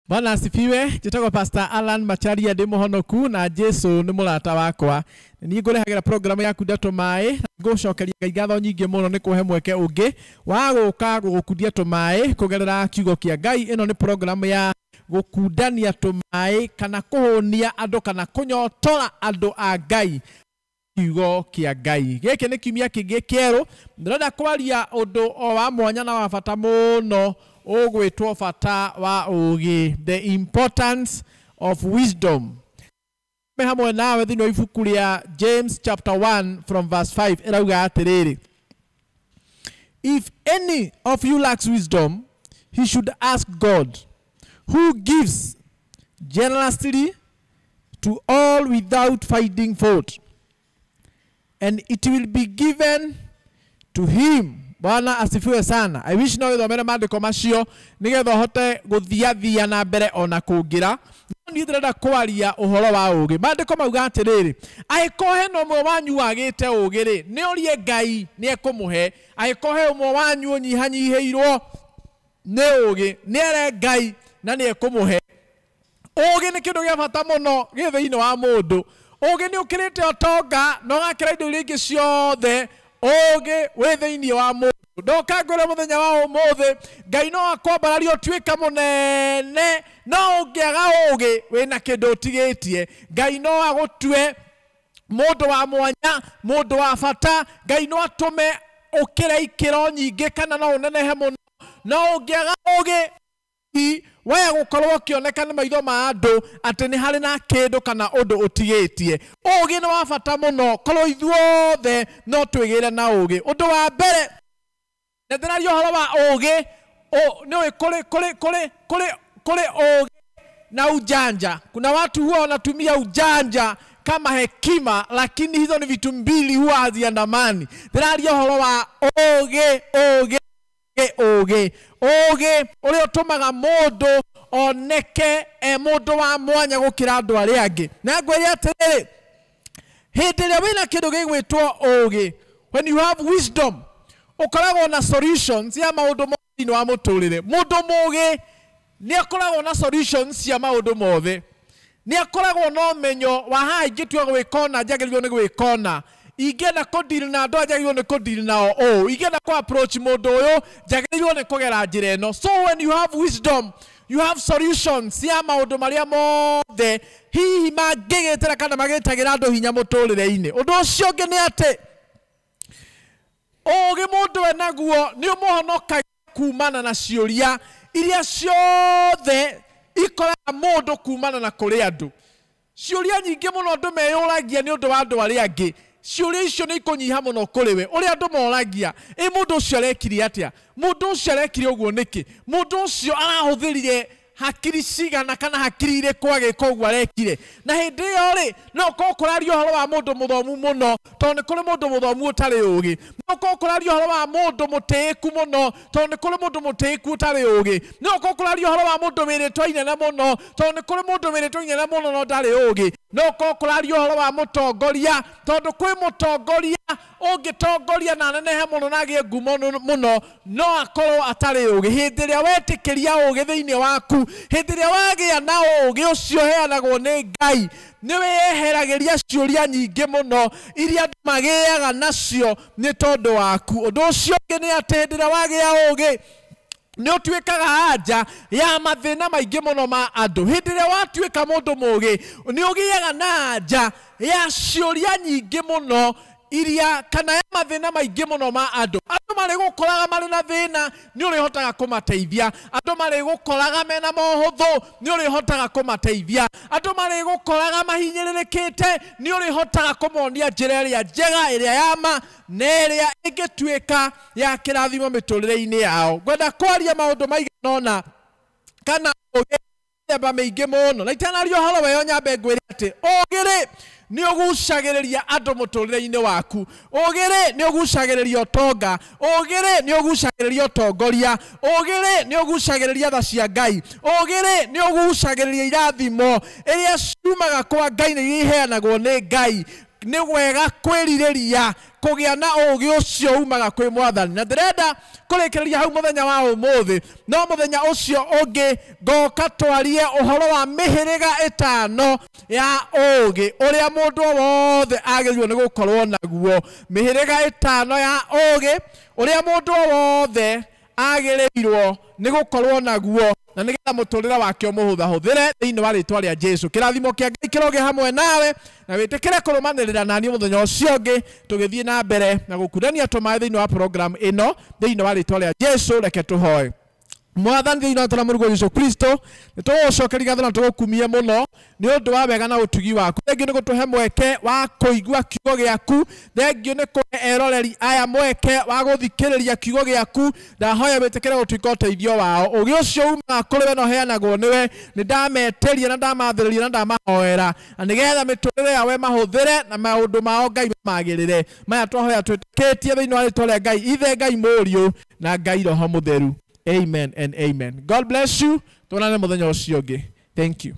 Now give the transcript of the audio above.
Bwana asifiwe. Njĩtagwo Pastor Alan Macharia, ndĩ mũhonoku na Jesu nĩ mũrata wakwa. Niĩ ngũrehagĩra programu yaku Ndeto Maĩ. Ngũcokeria Ngai ngatho nyingĩ mũno nĩ kũhe mweke ũngĩ wa gũka gũgũkundia tũmaĩ kũgerera kiugo kĩa Ngai. Ĩno nĩ programu ya gũkundania tũmaĩ kana kũhũnia andũ kana kũnyotora andũ a Ngai kiugo kĩa Ngai. Gĩkĩ nĩ kiumia kĩngĩ kĩerũ. Ndĩrenda kwaria ũndũ o wa mwanya na wa bata mũno ũgwĩtwo bata wa ũũgĩ, the importance of wisdom. Me hamwe nawe thĩinĩ wa ibuku rĩa James chapter 1 from verse 5 ĩrauga atĩrĩrĩ, if any of you lacks wisdom, he should ask God, who gives generously to all without finding fault, and it will be given to him. Bwana asifiwe sana. I wish no wĩthomere maandĩko macio nĩgetha ũhote gũthiathia na mbere ona kũngĩra. No niĩ ndĩrenda kwaria ũhoro wa ũũgĩ. Maandĩko mauga atĩrĩrĩ, angĩkorwo hena ũmwe wanyu wagĩte ũũgĩ rĩ, nĩ orie Ngai nĩ ekũmũhe. Angĩkorwo he ũmwe wanyu ũnyihanyihĩirwo nĩ ũũgĩ, nĩ ere Ngai na nĩ ekũmũhe. Ũũgĩ nĩ kĩndũ gĩa bata mũno gĩ thĩinĩ wa mũndũ. Ũũgĩ nĩ ũkĩrĩte ũtonga na ũgakĩra indo iria ingĩ ciothe. Ũũgĩ wĩ thĩinĩ wa mũndũ. Ndoka ngwĩre mũthenya wa ũmũthĩ, Ngai no akwambararie ũtuĩke mũnene, no ũngĩaga ũũgĩ wĩna kĩndũ ũtigĩtie. Ngai no agũtue mũndũ wa mwanya, mũndũ wa bata. Ngai no atũme ũkĩre ikĩro nyingĩ kana no ũnenehe mũno, no ũngĩaga ũũgĩ waya gũkorwo ũkĩoneka nĩ maitho ma andũ atĩ nĩ harĩ na kĩndũ kana ũndũ ũtigĩtie. Ũũgĩ nĩ wa bata mũno, korwo ithuothe no twĩgĩre na ũũgĩ. Ũndũ wa mbere, na ndĩraria ũhoro wa ũũgĩ, nĩũĩ kũrĩ ũũgĩ na ujanja. Kuna watu huwa wanatumia ujanja kama hekima, lakini hizo ni vitu mbili huwa haziandamani. Ndĩraria ũhoro wa ũũgĩ, ũũgĩ, ũũgĩ, ũũgĩ ũrĩa ũtũmaga mũndũ oneke e mũndũ wa mwanya gũkĩra andũ arĩa angĩ. Na ngwĩre atĩrĩrĩ, hĩndĩ ĩrĩa wĩna kĩndũ gĩgwĩtwo ũũgĩ, when you have wisdom, ũkoragwo na solutions ya maũndũ mothe thĩinĩ wa mũtũrĩre. Mũndũ mũũgĩ nĩ akoragwo na solutions cia maũndũ mothe, nĩ akoragwo na ũmenyo wa haha ingĩtua gwĩka ũna njagĩrĩirwo nĩ gwĩka ũna, ingĩenda kũdeal na andũ aya njagĩrĩirwo nĩ kũdeal nao ũũ, ingĩenda kũ approach mũndũ ũyũ njagĩrĩirwo nĩ kũgera njĩra ĩno. So when you have wisdom, you have solutions cia maũndũ marĩa mothe hihi mangĩgĩtĩra kana magĩtagĩra andũ hinya mũtũrĩre-inĩ. Ũndũ ũcio ũngĩ nĩ atĩ ũũgĩ mũndũ enaguo nĩ ũmũhonokagia kumana na ciũria iria ciothe ikoraga mũndũ kumana na kũrĩ andũ. Ciũria nyingĩ mũno andũ meyũragia nĩ ũndũ wa andũ arĩa angĩ. Ciũria icio nĩ ikũnyiha mũno kũrĩ we. Ũrĩa andũ moragia, ĩ mũndũ ũcio arekire atĩa? Mũndũ ũcio arekire ũguo nĩkĩ? Mũndũ ũcio arahũthĩrire hakiri cigana kana hakiri irĩkũ agĩka ũguo arekire? Na hĩndĩ ĩyo rĩ, no ũkorwo kũraria ũhoro wa mũndũ mũthomu mũno, tondũ nĩ kũrĩ mũndũ mũthomu ũtarĩ ũũgĩ. No ũkorwo kũraria ũhoro wa mũndũ mũtĩĩku mũno, tondũ nĩ kũrĩ mũndũ mũtĩĩku ũtarĩ ũũgĩ. No ũkorwo kũraria ũhoro wa mũndũ wĩrĩtwo inene mũno, tondũ nĩ kũrĩ mũndũ wĩrĩtwo inene mũno no ndarĩ ũũgĩ. No ũkorwo kũraria ũhoro wa mũtongoria, tondũ kwĩ mũtongoria ũngĩtongoria na anenehe mũno na agĩe ngumo mũno, no akorwo atarĩ ũũgĩ. Hĩndĩ ĩrĩa wetĩkĩria ũũgĩ thĩinĩ waku, hĩndĩ ĩrĩa wagĩa na ũũgĩ ũcio ũheanagwo nĩ Ngai, nĩ wĩyeheragĩria ciũria nyingĩ mũno iria andũ magĩaga nacio nĩ tondũ waku. Ũndũ ũcio ũngĩ nĩ atĩ hĩndĩ ĩrĩa wagĩa ũũgĩ, nĩ ũtuĩkaga anja ya mathĩna maingĩ mũno ma andũ. Hĩndĩ ĩrĩa watuĩka mũndũ mũũgĩ, nĩ ũgĩaga na anja ya ciũria nyingĩ mũno iria kana ya mathĩna maingĩ mũno ma andũ. Andũ marĩgũkoraga marĩ na thĩna, nĩ ũrĩhotaga kũmateithia. Andũ marĩgũkoraga mena mohũthũ, nĩ ũrĩhotaga kũmateithia. Andũ marĩgũkoraga mahinyĩrĩrĩkĩte, nĩ ũrĩhotaga kũmonia njĩra ĩrĩa njega, ĩrĩa ya ma, na ĩrĩa ĩngĩtuĩka ya kĩrathimo mĩtũrĩre-inĩ yao. Ngwenda kwaria maũndũ maigana ũna kana ũũgĩ mĩthemba mĩingĩ mũno, na itanaria ũhoro wa ĩyo nyambe ngwĩre atĩ ũũgĩ rĩ, nĩ ũgucagĩrĩria andũ mũtũrĩre-inĩ waku. Ũũgĩ rĩ, nĩ ũgucagĩrĩria ũtonga. Ũũgĩ rĩ, nĩ ũgucagĩrĩria ũtongoria. Ũũgĩ rĩ, nĩ ũgucagĩrĩria tha cia Ngai. Ũũgĩ rĩ, nĩ ũgucagĩrĩria irathimo iria ciumaga kwa Ngai na iria iheanagwo nĩ Ngai. Nĩ wega kwĩrirĩria kũgĩa na ũũgĩ ũcio umaga kwĩ mwathani. Na ndĩrenda kũrĩkĩrĩria hau mũthenya wa ũmũthĩ, no mũthenya ũcio ũngĩ ngoka twarie ũhoro wa mĩhĩrĩga ĩtano ya ũũgĩ ũrĩa mũndũ o wothe agĩrĩirwo nĩ gũkorwo naguo. Mĩhĩrĩga ĩtano ya ũũgĩ ũrĩa mũndũ o wothe agĩrĩirwo nĩ gũkorwo naguo, na nĩgetha mũtũrĩre wake ũmũhũthahũthĩre thĩinĩ wa rĩtwa rĩa Jesu. Kĩrathimo kĩa Ngai kĩrogĩa hamwe nawe, na wĩtĩkĩre kũrũmanĩrĩra naniĩ mũthenya ũcio ũngĩ tũgĩthiĩ na mbere na gũkundania tũmaĩ thĩinĩ wa program ĩno thĩinĩ wa rĩtwa rĩa Jesu. Reke tũhoe. Mwathani, thĩinĩ wa tũra Jesu Kristo, nĩ tũgũcokeria ngatho na tũgũkumie mũno nĩ ũndũ wa wega na ũtugi waku. Thengiũ nĩ gũtũhe mweke wa kũigua kiugo gĩaku, thengiũ nĩ kũhe eroreri aya mweke wa gũthikĩrĩria kiugo gĩaku. Ndahoya wĩtĩkĩre gũtuĩka ũteithio wao. Ũgĩ ũcio umaga kũrĩ we na ũheanagwo nĩwe, nĩ ndametĩria na ndamathĩrĩria na ndamahoera, na nĩgetha mĩtũrĩre yao ĩmahũthĩre na maũndũ mao Ngai mamagĩrĩre. Maya twahoya twĩtĩkĩtie thĩinĩ wa rĩtwa rĩa Ngai Ithe, Ngai Mũriũ na Ngai Roho Mũtheru. Amen and amen. God bless you. Tuonane mũthenya ũcio ũngĩ. Thank you.